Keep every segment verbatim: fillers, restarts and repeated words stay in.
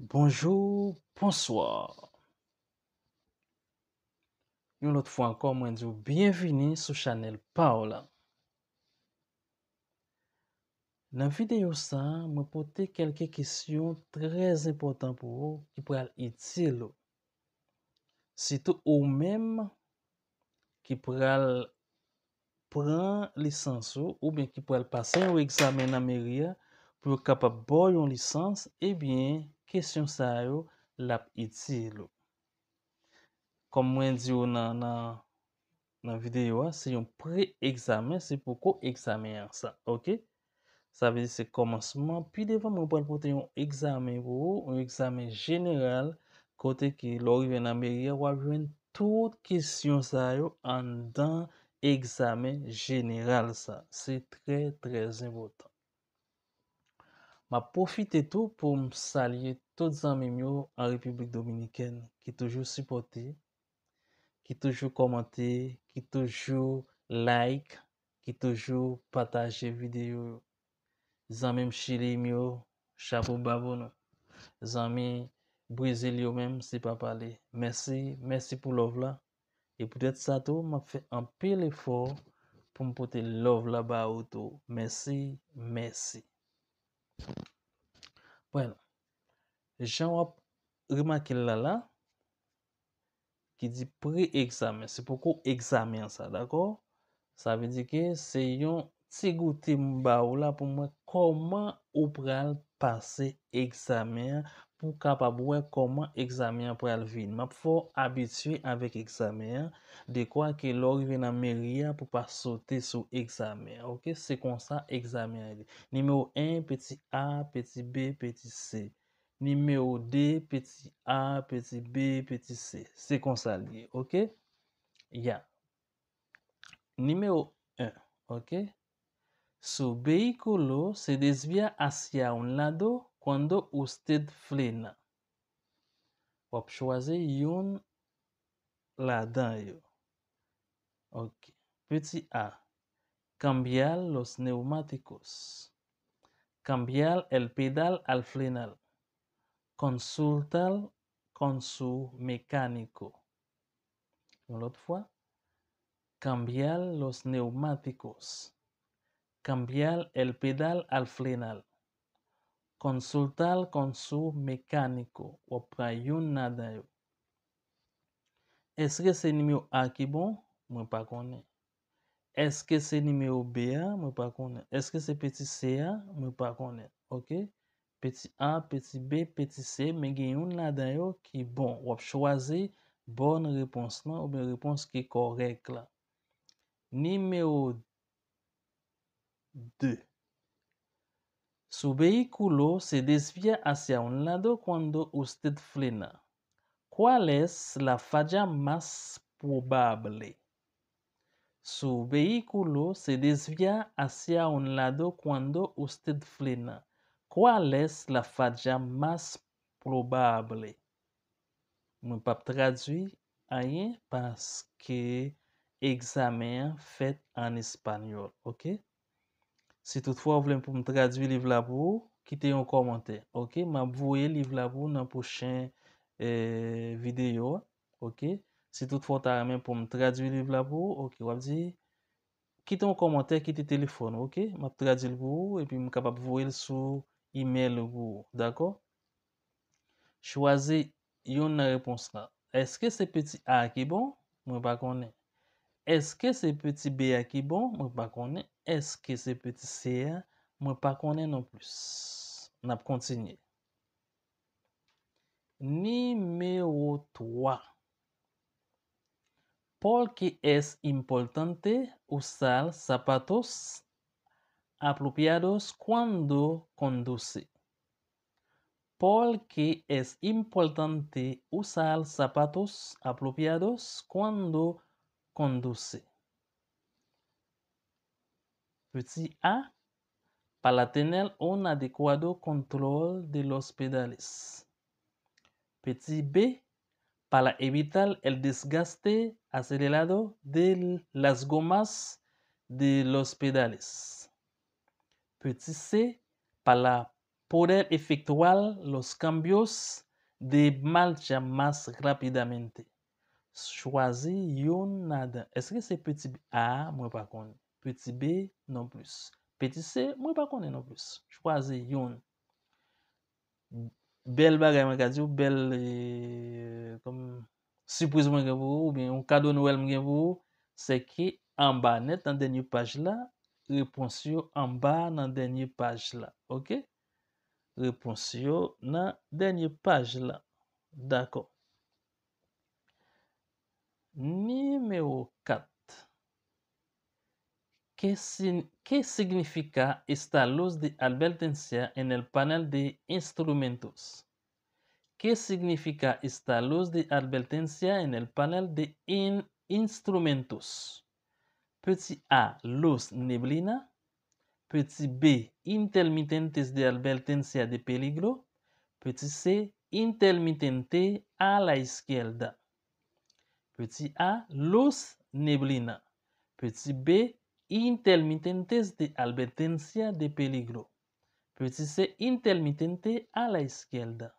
Bonjou, bonswa. Yon lòt fwa ankò, mwen di w byenvini sou chanèl pa w la. Nan videyo sa a, mwen pote kèlke kesyon trè enpòtan pou ou ki pral itil ou. Sitou ou menm ki pral pran lisans ou oubyen ki pral pase yon egzamen nan meri a pou yo kapab ba w yon lisans, ebyen, kesyon sa yo, l ap itil ou. Kòm mwen di w nan, nan, nan videyo a, se yon pre-egzamen, se poko egzamen an sa, oke? Sa vle di se kòmansman. Pi devan, mwen pral pote yon egzamen pou ou, yon egzamen jeneral, kote ke lè w rive nan meri a, w ap jwenn tout kesyon sa yo anndan egzamen jeneral sa. Se trè, trè enpòtan. M ap pwofite tou pou m salye tout zanmi m yo an Repiblik Dominikèn ki toujou sipòte, ki toujou kòmante, ki toujou like, ki toujou pataje videyo yo. Zanmi m Chili m yo, chapo ba pou nou. Zanmi Brezil yo menm, se pa pale. Mèsi, mèsi pou love la. E poutèt sa tou, m ap fè anpil efò pou m pote love la ba ou tou. Mèsi, mèsi. Bon, jan w ap remake l la la, ki di pre-egzamen. Se poko egzamen an sa, dakò? Sa vle di ke se yon ti goute m ba ou la pou m wè kòman ou pral pase egzamen an, pou w kapab wè kòman egzamen an pral vin. M ap fè w abitye avèk egzamen an, dekwa ke lè w rive nan meri a pou w pa sote sou egzamen an, oke? Se konsa egzamen an ye. Nimewo en, peti A, peti B, peti C. Nimewo de, peti A, peti B, peti C. Se konsa l ye, oke? Ya. Nimewo en, oke? Su vehículo se desvía hacia un lado cuando usted frena. W ap chwazi youn ladan yo. Ok. Peti A. Cambiar los neumáticos. Cambiar el pedal al frenar. Consultar con su mecánico. Yon lòt fwa. Cambiar los neumáticos. Cambiar el pedal al frenar. Consultar con su mecánico. W ap pran youn ladan yo. Èske se nimewo A ki bon? Mwen pa konnen. Èske se nimewo B a? Mwen pa konnen. Èske se peti C a? Mwen pa konnen. Ok? Peti A, peti B, peti C, men gen youn ladan yo ki bon. W ap chwazi bòn repons lan oubyen repons ki kòrèk la. Nimewo de. Su vehículo se desvía hacia un lado cuando usted frena. ¿Cuál es la falla más probable? Su vehículo se desvía hacia un lado cuando usted frena. ¿Cuál es la falla más probable? Mwen p ap tradui anyen paske egzamen an fèt an espanyòl, ok? Si toutfwa w vle pou m tradui liv la pou ou, kite yon kòmantè, ok? M ap voye liv la pou ou nan pwochen, eh, videyo a, ok? Si toutfwa w ta renmen pou m tradui liv la pou ou, ok, w ap di, kite yon kòmantè, kite telefòn ou, ok? M ap tradui l pou ou, epi m kapab voye l sou imèl ou pou ou, dakò? Chwazi youn nan repons lan. Èske se peti A a ki bon? Mwen pa konnen. Èske se peti B a ki bon? Mwen pa konnen. Èske se peti C a? Mwen pa konnen non plis. N ap kontinye. Nimewo twa. ¿Por qué es importante usar zapatos apropiados cuando conduce? ¿Por qué es importante usar zapatos apropiados cuando conduce? Peti A, para tener un adecuado control de los pedales. Peti B, para evitar el desgaste acelerado de las gomas de los pedales. Peti C, para poder efectuar los cambios de marcha más rápidamente. Chwazi youn ladan. Èske se peti A a? Mwen pa konnen. Peti B non plis. Peti C, mwen pa konnen non plis. Chwazi youn. Bèl bagay mwen ka di w, bèl, eh, kòm sipriz mwen gen pou ou, oubyen yon kado Nwèl mwen gen pou ou, se ke anba nèt nan dènye paj la, repons yo anba nan dènye paj la. Oke? Repons yo nan dènye paj la. Dakò. Nimewo kat. ¿Qué, sin- qué significa esta luz de advertencia en el panel de instrumentos? ¿Qué significa esta luz de advertencia en el panel de in- instrumentos? Peti A, luz neblina. Peti B, intermitentes de advertencia de peligro. Peti C, intermitente a la izquierda. Peti A, luz neblina. Peti B, intermitentes de advertencia de peligro. Peti C, intermitente a la izquierda.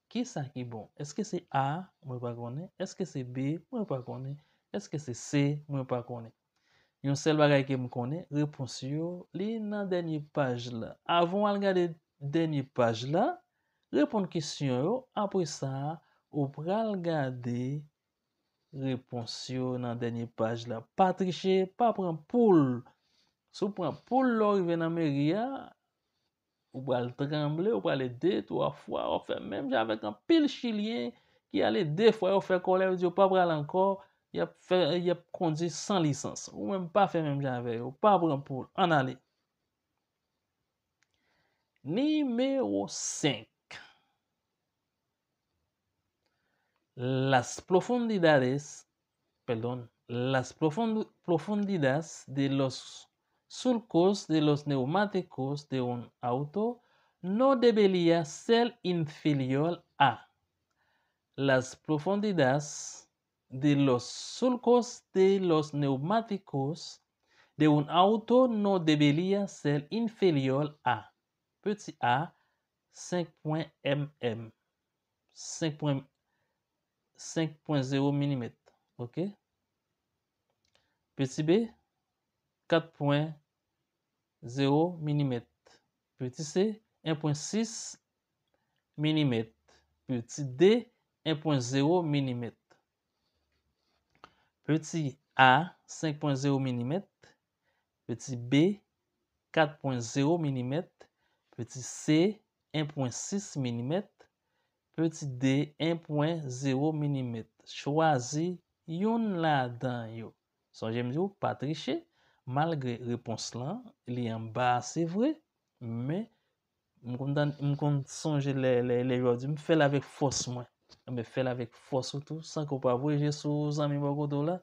Kisa ki bon? Èske se A? Mwen pa konnen. Èske se B? Mwen pa konnen. Èske se C? Mwen pa konnen. Yon sèl bagay ke m konnen, repons yo, li nan dènye paj la. Avan w al gade dènye paj la, reponn kesyon yo. Apre sa, ou pral gade repons yo nan dènye paj la. Pa triche, pa pran poul. Si w pran poul lè w rive nan meri a, ou pral tranble, ou prale de, twa fwa, w ap fè menm jan avèk anpil Chilyen ki ale de fwa, yo fè kòlè, yo di yo pa pral ankò, y ap fè, y ap kondui san lisans. Ou menm pa fè menm jan avè yo, pa pran poul, ann ale. Nimewo senk. Las profundidades, perdón, las profund- profundidades de los surcos de los neumáticos de un auto no debería ser inferior a las profundidades de los surcos de los neumáticos de un auto no debería ser inferior a. Peti A, senk pwen M M. Senk pwen, senk pwen zewo milimèt. Oke? Peti B, kat pwen zewo milimèt. Peti C, en pwen sis milimèt. Peti D, en pwen zewo milimèt. Peti A, senk pwen zewo milimèt. Peti B, kat pwen zewo milimèt. Peti C, en pwen sis milimèt. Peti D, en pwen zewo milimèt. Chwazi youn ladan yo. Sonje m di w, pa triche, malgre repons lan, li anba a, se vre, men m konn tann, m konn sonje lè, lè, lè yo di, "M fè l avèk fòs mwen." Enben, fè l avèk fòs ou tou, san ke w pa voye je sou zanmi bò kote w la.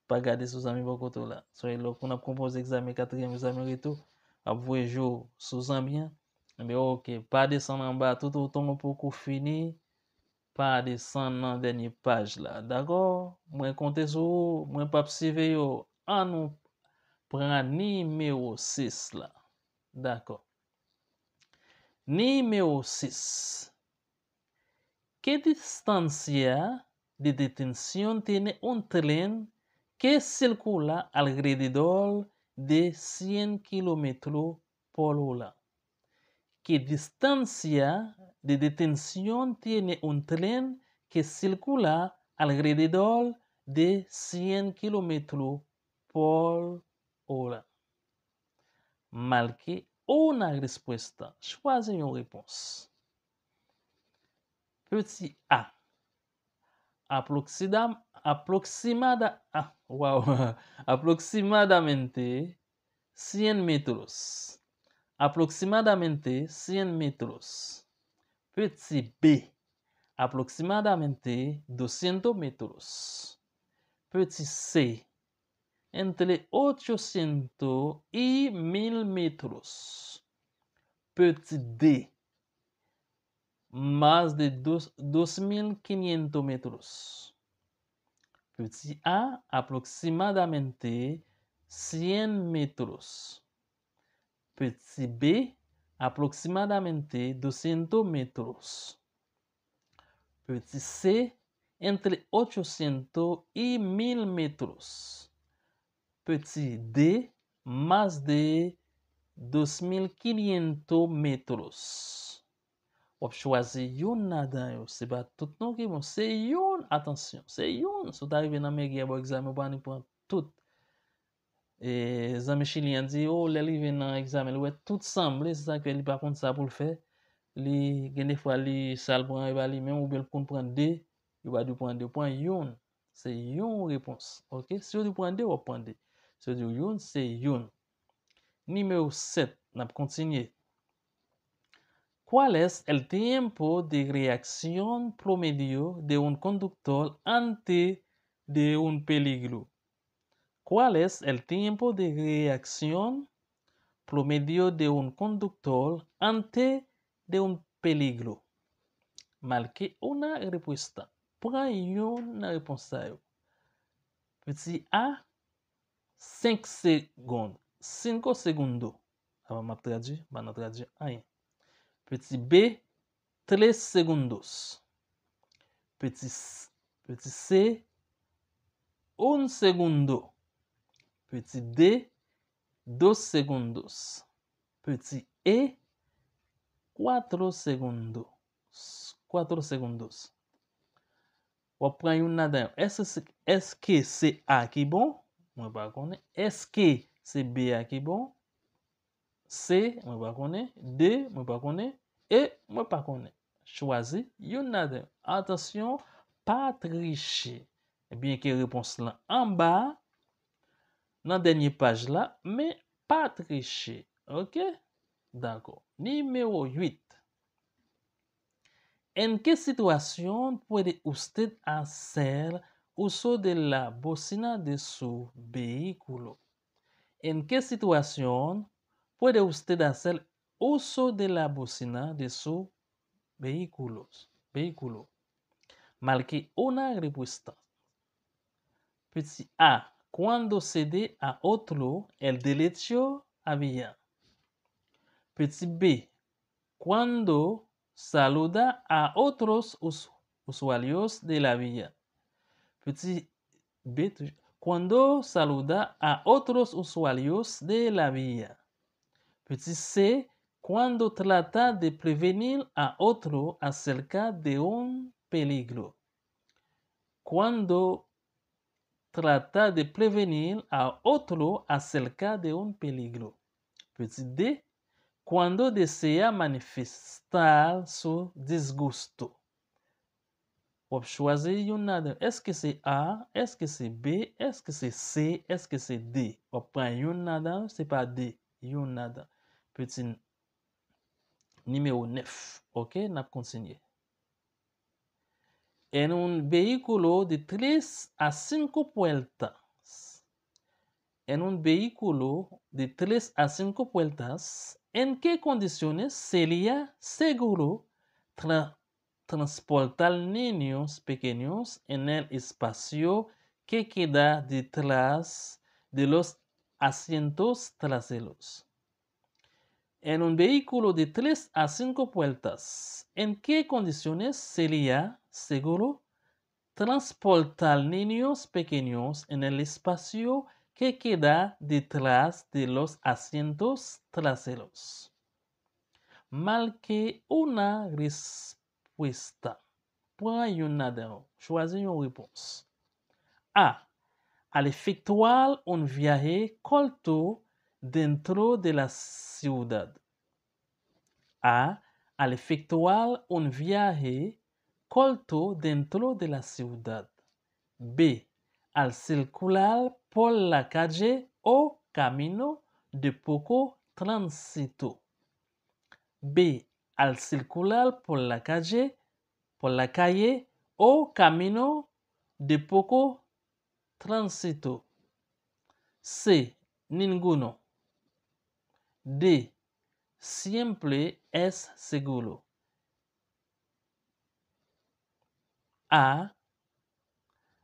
Pa gade sou zanmi bò kote w la. Sonje lè w konn ap konpoze egzamen katriyèm, egzamen reto, ap voye je w sou zanmi an. Enben, oke, pa desann anba toutotan w poko fini, pa desann nan dènye paj la. Dakò? Mwen konte sou ou, mwen p ap siveye w. An nou pran nimewo sis la. Dakò. Nimewo sis. ¿Qué distancia de detención tiene un tren que circula alrededor de cien kilómetros por hora? ¿Qué distancia de detención tiene un tren que circula alrededor de cien kilómetros por hora? Marque una respuesta. Chwazi yon repons. Peti A. Aproxida- aproximada- ah, wow. Aproximadamente cien metros. Aproximadamente cien metros. Peti B. Aproximadamente doscientos metros. Peti C. Entre ochocientos y mil metros. Peti D. Más de dos, dos mil quinientos metros. Peti A, aproximadamente cien metros. Peti B, aproximadamente doscientos metros. Petit C, entre ochocientos y mil metros. Petit D, más de dos mil quinientos metros. W ap chwazi youn ladan yo. Se pa tout non ki bon. Se youn, atansyon, se youn. Si w ta rive nan mègè bò egzamen, ou pa ni pran tout. E, zanmi chilyen an di, o, lè l rive nan egzamen, li wè tout sanble, se sa k fè li pa konn sa pou l fè. Li, gen de fwa, li, sa l pran, e pa li menm, oubyen l konn pran de, yo pa di w pran de, w pran youn. Se yon repons. Oke? Si yo di w pran de, w ap pran de. Si yo di w youn, se youn. Nimewo sèt, n ap kontinye. ¿Cuál es el tiempo de reacción promedio de un conductor ante de un peligro? ¿Cuál es el tiempo de reacción promedio de un conductor ante de un peligro? Marque una respuesta. Pran youn nan repons sa yo. Petit A, cinco segundos. Cinco segundos. Avan m ap tradui, m pa nan tradui anyen. Petit B, tres segundos. Petit, petit C, un segundo. Petit D, dos segundos. Petit E, cuatro segundos. Cuatro segundos. W ap pran youn ladan yo. Èske se, èske se A ki bon? Mwen pa konnen. Èske se B a ki bon? C, mwen pa konnen. D, mwen pa konnen. E, mwen pa konnen. Chwazi youn ladan yo. Atansyon, pa triche. Byenke repons lan anba, nan dènye paj la, men pa triche. Oke? Dakò. Nimewo uit. ¿En qué situación puede usted hacer uso de la bocina de su vehículo? ¿En qué situación puede usted hacer uso de la bocina de su vehículo? Vehículo. Marque una respuesta. Petit A, cuando cede a otro el derecho a vía. Petit B, cuando saluda a otros us- usuarios de la vía. Petit B, cuando saluda a otros usuarios de la vía. Petit C, cuando trata de prevenir a otro acerca de un peligro. Cuando trata de prevenir a otro acerca de un peligro. Petit D, cuando desea manifestar su disgusto. W ap chwazi youn ladan. Èske se A? Èske se B? Èske se C? Èske se D? W ap pran youn ladan, se pa de. Youn ladan. Petit nimewo nèf. Oke, n ap kontinye. En un vehículo de tres a cinco puertas. En un vehículo de tres a cinco puertas, ¿en qué condiciones sería seguro tra- transportar niños pequeños en el espacio que queda detrás de los asientos traseros? En un vehículo de tres a cinco puertas, ¿en qué condiciones sería seguro transportar niños pequeños en el espacio que queda detrás de los asientos traseros? Marque una respuesta. Pran youn ladan yo. Chwazi yon repons. A. Al efectuar un viaje corto dentro de la ciudad. A. Al efectuar un viaje corto dentro de la ciudad. B. Al circular por la calle o camino de poco tránsito. B. Al circular por la calle, por la calle o camino de poco tránsito. C. Ninguno. D. Siempre es seguro. A.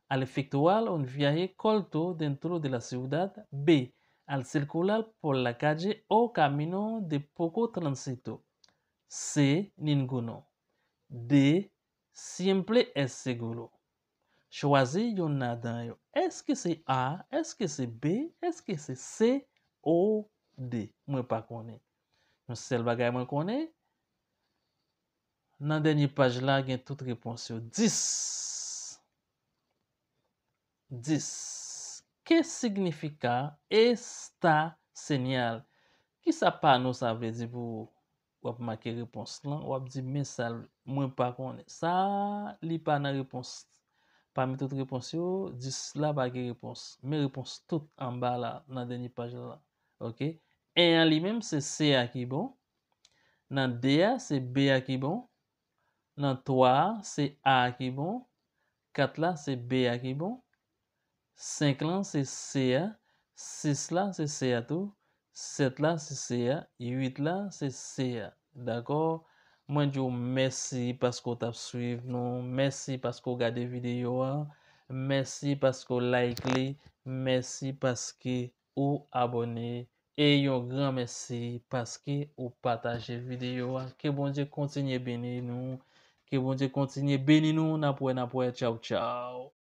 Al efectuar un viaje corto dentro de la ciudad. B. al circular por la calle o camino de poco tránsito. C, ninguno. D, siempre es seguro. Chwazi youn ladan yo. Èske se A? Èske se B? Èske se C ou D? Mwen pa konnen. Yon sèl bagay mwen konnen, nan dènye paj la gen tout repons yo. Dis. Dis. ¿Qué significa esta señal? Kisa pano sa vle di pou ou? W ap make repons lan, w ap di, men sa, mwen pa konnen. Sa, li pa nan repons. Pami tout repons yo, dis la pa gen repons. Men repons tout anba la, nan dènye paj la. Oke? En an li menm, se C a ki bon. Nan de a, se B a ki bon. Nan twa a, se A a ki bon. Kat la, se B a ki bon. Senk lan, se C a. Sis la, se C a tou. Sèt la, se C a. Uit la, se C a. Dakò? Mwen di w mèsi paske w t ap swiv nou. Mèsi paske w gade videyo a. Mèsi paske w like li. Mèsi paske ou abòne. E yon gran mèsi paske ou pataje videyo a. Ke Bondye kontinye beni nou. Ke Bondye kontinye beni nou. N ap wè, n ap wè. Tchaw, tchaw.